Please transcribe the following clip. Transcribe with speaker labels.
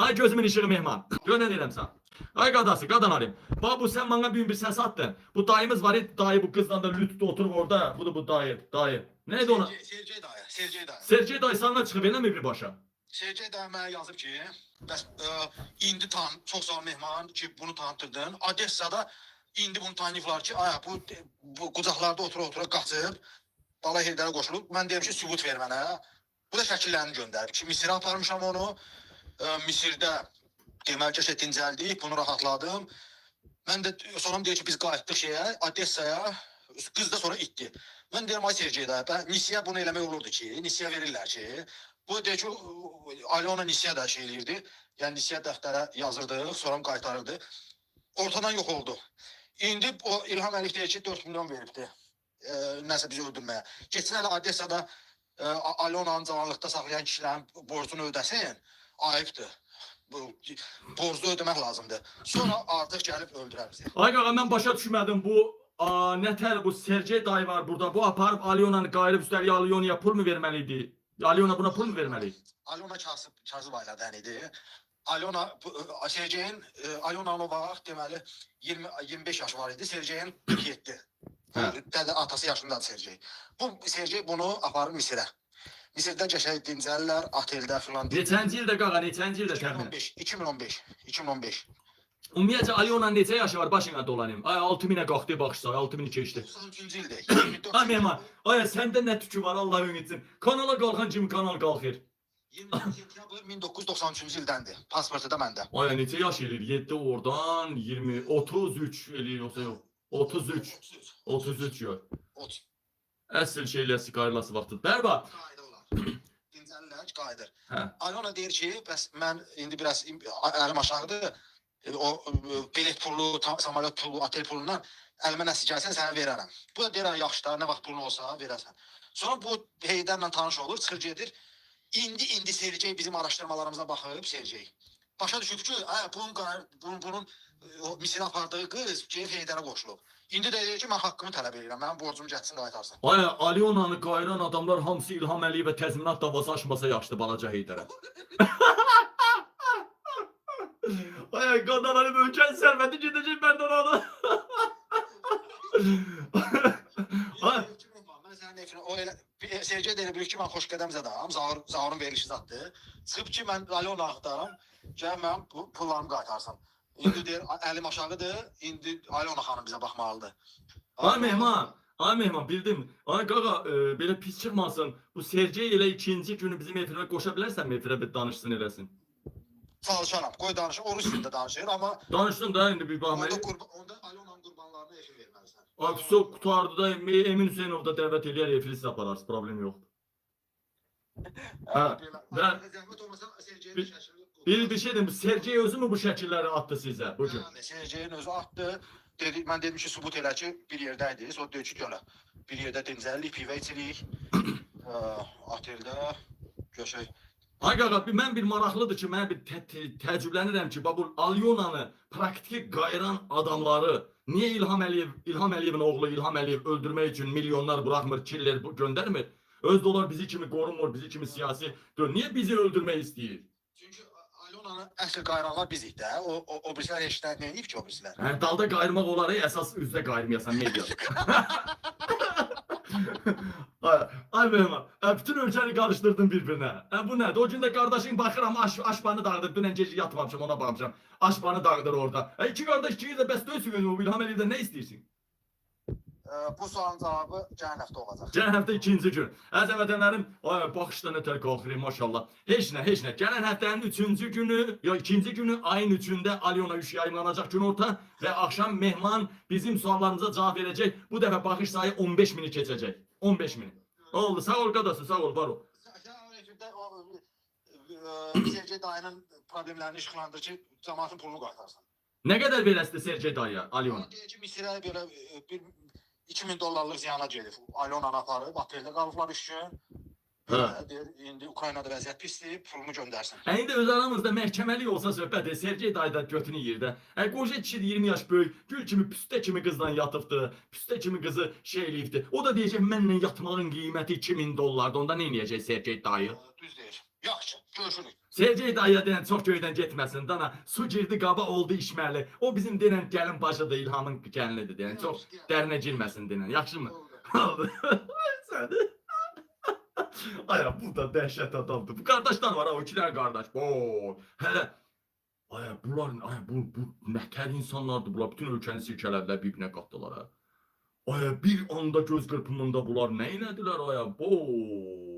Speaker 1: Ay gözümün işığı mehman. Gör nə deyirəm sən. Ay qadası, qadan alayım. Bax bu sən mənə bir səs atdın. Bu dayımız var, dayı bu qızla da lütdü oturub orada. Budur bu dayı, dayı. Nə idi ona?
Speaker 2: Sergey dayı, Sergey dayı.
Speaker 1: Sergey dayı sənə çıxıb eləmi birbaşa?
Speaker 2: Sergey dayı mənə yazıb ki, bəs indi çox sağ ol mehman ki, bunu tanıtırdın. Odessada indi bunu tanıyıblar ki, ay bu qucaqlarda otura-otura qaçıb, Bala Heydərə qoşulub. Mən deyirəm ki, sübut ver mənə. Bu da şəkillərini göndərib ki, Misirə aparmışam onu. Misirdə deməli ki, dincəldik, bunu rahatladım. Mən də sonra deyir ki, biz qayıtdıq şeyə, Odessaya. Qız da sonra itdi. Mən deyirəm, ay Sergey dayı, bə, Nisiyə bunu eləmək olurdu ki, Nisiyə verirlər ki. Bu deyir ki, Alyona Nisiyə də şey eləyirdi. Yəni Nisiyə dəftərə yazırdı, sonra qaytarırdı. Ortadan yox oldu. İndi o İlham Əliyev deyir ki, 4 milyon veribdi. Nəsə bizi öldürməyə. Keçsin hələ Odessada Alyonanın cavanlıqda saxlayan kişilərin borcunu ödəsin. Ayıbdır. Bu borcu ödəmək lazımdır. Sonra artıq gəlib öldürər bizi.
Speaker 1: Ay qaqa mən başa düşmədim bu nətər bu Sergey dayı var burada. Bu aparıb Alyonanı qayırıb üstəlik Alyonaya pul mu verməli idi? Alyona buna pul mu verməli idi?
Speaker 2: Alyona kasıb ailədən idi. Alyona Sergeyin Alyonanın o vaxt deməli 20 25 yaşı var idi. Sergeyin 47.
Speaker 1: Hə.
Speaker 2: Dədə atası yaşındadır Sergey. Bu Sergey bunu aparır Misirə. Misirdə qəşəng dincəlirlər, oteldə filan.
Speaker 1: Neçənci ildə qaqa, neçənci ildə təxminən?
Speaker 2: 2015, 2015, 2015.
Speaker 1: Ümumiyyətcə Alyonanın neçə yaşı var başına dolanım? Ay 6000-ə qalxdı baxışlar, 6000-i keçdi.
Speaker 2: 93-cü ildir. 24
Speaker 1: Ay mehman, ay səndə nə tükü var Allah öngütsün. Kanala qalxan kimi kanal qalxır.
Speaker 2: 24 sentyabr 1993-cü ildəndir. Pasportu da məndə.
Speaker 1: Ay neçə yaş eləyir? 7 oradan 20, 33 eləyir yoxsa yox? 33, 33 yox.
Speaker 2: 30.
Speaker 1: Əsl şeyləsi qayrılası vaxtıdır. Bərbad.
Speaker 2: Qayda olar. Dincəlirlər, qayıdır.
Speaker 1: Hə.
Speaker 2: Alyona deyir ki, bəs mən indi biraz əlim aşağıdır. O bilet pulu, samolyot pulu, otel pulundan əlimə nəsə gəlsən sənə verərəm. Bu da deyir, "Hə, yaxşı da, nə vaxt pulun olsa verərsən." Sonra bu Heydərlə tanış olur, çıxır gedir. İndi Sergey bizim araşdırmalarımıza baxıb Sergey. Başa düşüb ki, hə, bunun o Misirə apardığı qız gedib Heydərə qoşulub. İndi də deyir ki, mən haqqımı tələb edirəm. Mənim borcumu gətirsin qaytarsın.
Speaker 1: Ay Alyonanı qayıran adamlar hamısı İlham Əliyevə təzminat davası açmasa yaxşıdır balaca Heydərə. Ay qadan Əliyev ölkən sərvəti gedəcək məndən ana. Ay
Speaker 2: Mən sənin efirinə o elə Sergey də elə bilir ki, mən xoşqədəm zədam, Zaurun verilişi zaddır. Çıxıb ki, mən Alyona axtarım, gəl mənim pullarımı qaytarsın. İndi deyir, əlim aşağıdır, indi Alyona xanım bizə baxmalıdır.
Speaker 1: Ay mehman, ay mehman bildim. Ay qaqa belə pis çıxmasın. Bu Sergey elə ikinci günü bizim efirə qoşa bilərsənmi efirə bir danışsın eləsin.
Speaker 2: Çalışaram, qoy danışır, o rus dilində danışır, amma
Speaker 1: Danışsın da indi bir baxma.
Speaker 2: onda Alyonanın qurbanlarına efir verməlisən.
Speaker 1: Ay pis qutardı da Emin Hüseynov da dəvət eləyər efiri siz apararsınız, problem yoxdur. Hə,
Speaker 2: Zəhmət olmasa Sergeyin şəkilini
Speaker 1: Bir şey deyim, Sergey özü mü bu şəkilləri atdı sizə bu gün?
Speaker 2: Yəni, Sergeyin özü atdı. Dedi, mən dedim ki, sübut elə ki, bir yerdə idi. O deyir ki, gələ. Bir yerdə dincəlirik, pivə içirik. Oteldə qəşəng.
Speaker 1: Ay qaqa, mən bir maraqlıdır ki, mən bir təəccüblənirəm ki, bax bu Alyonanı praktiki qayıran adamları niyə İlham Əliyev, İlham Əliyevin oğlu İlham Əliyev öldürmək üçün milyonlar buraxmır, killer göndərmir? Özdə onlar bizi kimi qorunmur, bizi kimi siyasi. Niyə bizi öldürmək istəyir?
Speaker 2: Çünki Alyonanı əsl qayıranlar bizik də. O birisilər heç nə edib ki, o birisilər.
Speaker 1: Hə, dalda qayırmaq olar, əsas üzdə qayırmayasan media. Ay, ay Mehman, bütün ölkəni qarışdırdın bir-birinə. Bu nədir? O gün də qardaşın baxıram aşbanı dağıdır. Dünən gecə yatmamışam, ona baxmışam. Aşbanı dağıdır orada. İki qardaş ikiniz də bəs döysünüz o İlham Əliyevdən nə istəyirsin?
Speaker 2: Bu sualın cavabı gələn həftə olacaq.
Speaker 1: Gələn həftə ikinci gün. Əziz vətənlərim, ay baxışda nə tər qalxır maşallah. Heç nə, heç nə. Gələn həftənin üçüncü günü, ya ikinci günü ayın 3-ündə Alyona 3 yayımlanacaq günorta və axşam mehman bizim suallarımıza cavab verəcək. Bu dəfə baxış sayı 15 mini keçəcək. 15 mini. Oldu. Sağ ol qadası, sağ ol, var ol.
Speaker 2: Sən o efirdə o Sergey dayının problemlərini işıqlandır ki, cəmaatın pulunu qaytarsın.
Speaker 1: Nə qədər verəsidir Sergey dayıya, Alyona?
Speaker 2: Deyir ki, Misirə belə bir 2000 dollarlıq ziyana gedib. Alyonanı aparıb, oteldə qalıblar 3 gün.
Speaker 1: Hə.
Speaker 2: Deyir, indi Ukraynada vəziyyət pisdir, pulumu göndərsin.
Speaker 1: İndi öz aramızda məhkəməlik olsa söhbət, Sergey dayı da götünü yeyir də. Qoca kişi 20 yaş böyük, gül kimi püstə kimi qızla yatıbdı, püstə kimi qızı şey eləyibdi. O da deyəcək mənlə yatmağın qiyməti 2000 dollardır. Onda nə eləyəcək Sergey dayı?
Speaker 2: Düz deyir. Yaxşı, görüşürük.
Speaker 1: Sergey dayıya denən çox göydən getməsin dana. Su girdi qaba oldu içməli. O bizim denən gəlin bacıdır, İlhamın gəlinidir denən. Çox dərinə girməsin denən. Yaxşımı?
Speaker 2: Oldu.
Speaker 1: Oldu. Sən. Aya bu da dəhşət adamdır. Bu qardaşlar var ha, o iki dənə qardaş. Oo, hələ Aya bunlar, aya bu nətər insanlardır bunlar. Bütün ölkəni silkələdilər, bir-birinə qatdılar ha. Aya bir anda göz qırpımında bunlar nə elədilər aya? Bo.